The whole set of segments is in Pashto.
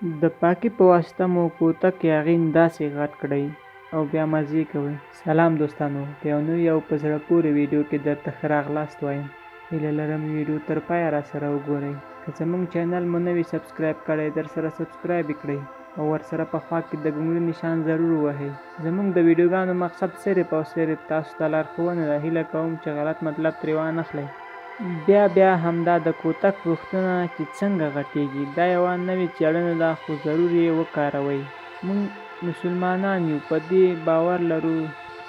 د پاکي په واسطه مو کوتک یا غین داسې غټ کړئ او بیا مزې کوئ. سلام دوستانو په یو نوي او په زړه پورې ویډیو کې درته ښه راغلاست وایم. هیله لرم ویډیو تر پایه راسره وګورئ. که زمونږ چینل مو نه وي سبسکرایب کړی درسره سبسکرایب یې کړئ او ورسره په خوا کې د ګونګړي نشان ضرور ووهئ. زمونږ د ویډیوګانو مقصد صرف او صرف تاسو ته لارښوونه ده هیله کوم چې غلط مطلب ترې وانخلئ. بیا بیا همدا د کوتک پوښتنه چې څنګه غټیږي؟ دا یوه نوې څیړنه ده خو ضرور یې وکاروئ. مونږ مسلمانان یو په دې باور لرو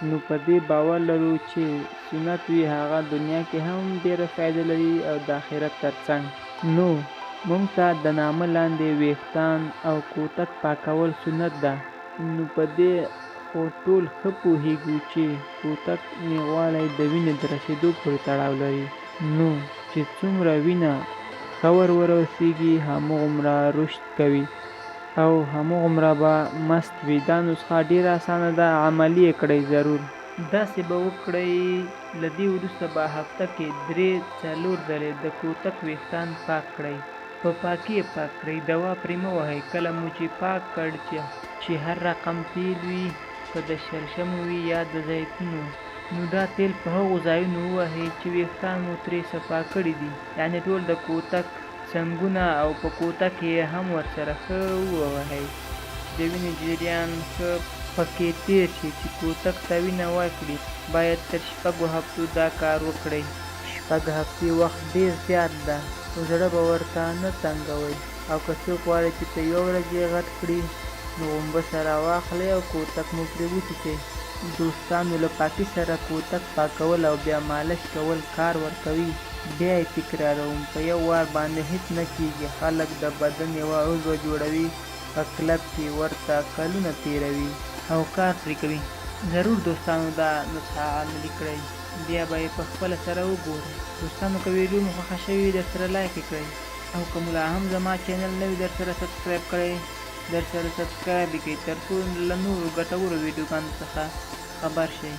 نو په دې باور لرو چې سنت وي هغه دنیا کې هم ډیره فایده لري او د آخرت ترڅنګ. نو مونږ ته د نامه لاندې ویښتان او کوتک پاکول سنت ده. نو په دې خو ټول ښه پوهیږو چې کوتک نیغوالی د وینې د رسیدو پورې تړاو لري. نو چې څومره وینه ښه ور ورسیږي همغومره رشد کوي او همغومره به مست وي. دا نسخه ډیره اسانه ده عملي یې کړئ ضرور. داسې به وکړئ له دې وروسته به هفته کې درې څلور ځلې د کوتک ویښتان پاک کړئ. په پاکي یې پاک کړئ دوا پرې مه وهئ کله مو چې پاک کړ چې هر رقم تیل وي که د شلشمو وي یا د زیتونو نو دا تیل په هغو ځایونو ووهئ چې ویښتان مو ترې صفا کړي دي یعنې ټول د کوتک څنګونه او په کوتک کې یې هم ورسره ښه ووهئ چې د وینې جریان ښه پکې تیر شي چې کوتک ته وینه ورکړي باید تر شپږو هفتو دا کار وکړئ. شپږ هفتې وخت ډیر زیات ده خو زړه به ورته نه تنګوئ او که څوک غواړي چې په یوه ورځ یې غټ کړي نو غومبسه راواخلئ او کوتک مو پرې وچیچئ. دوستانو له پاکي سره کوتک پاکول او بیا مالش کول کار ورکوي بیا یې تکراروم په یو وار باندې هیڅ نه کیږي خلک د بدن یوه عضوه جوړوي په کلب کې ورته کلونه تیروي او کار پرې کوي ضرور دوستانو دا نسخه عملي کړئ بیا به یې په خپله سره وګورئ. دوستانو که ویډیو مو خوښه شوې وي درسره لایک یې کړئ او که مو لا هم زما چینل نه وي درسره سبسکرایب کړی درسره سبسکرایب یې کړئ ترڅو له نورو ګټورو ویډیوګانو څخه خبر شئ.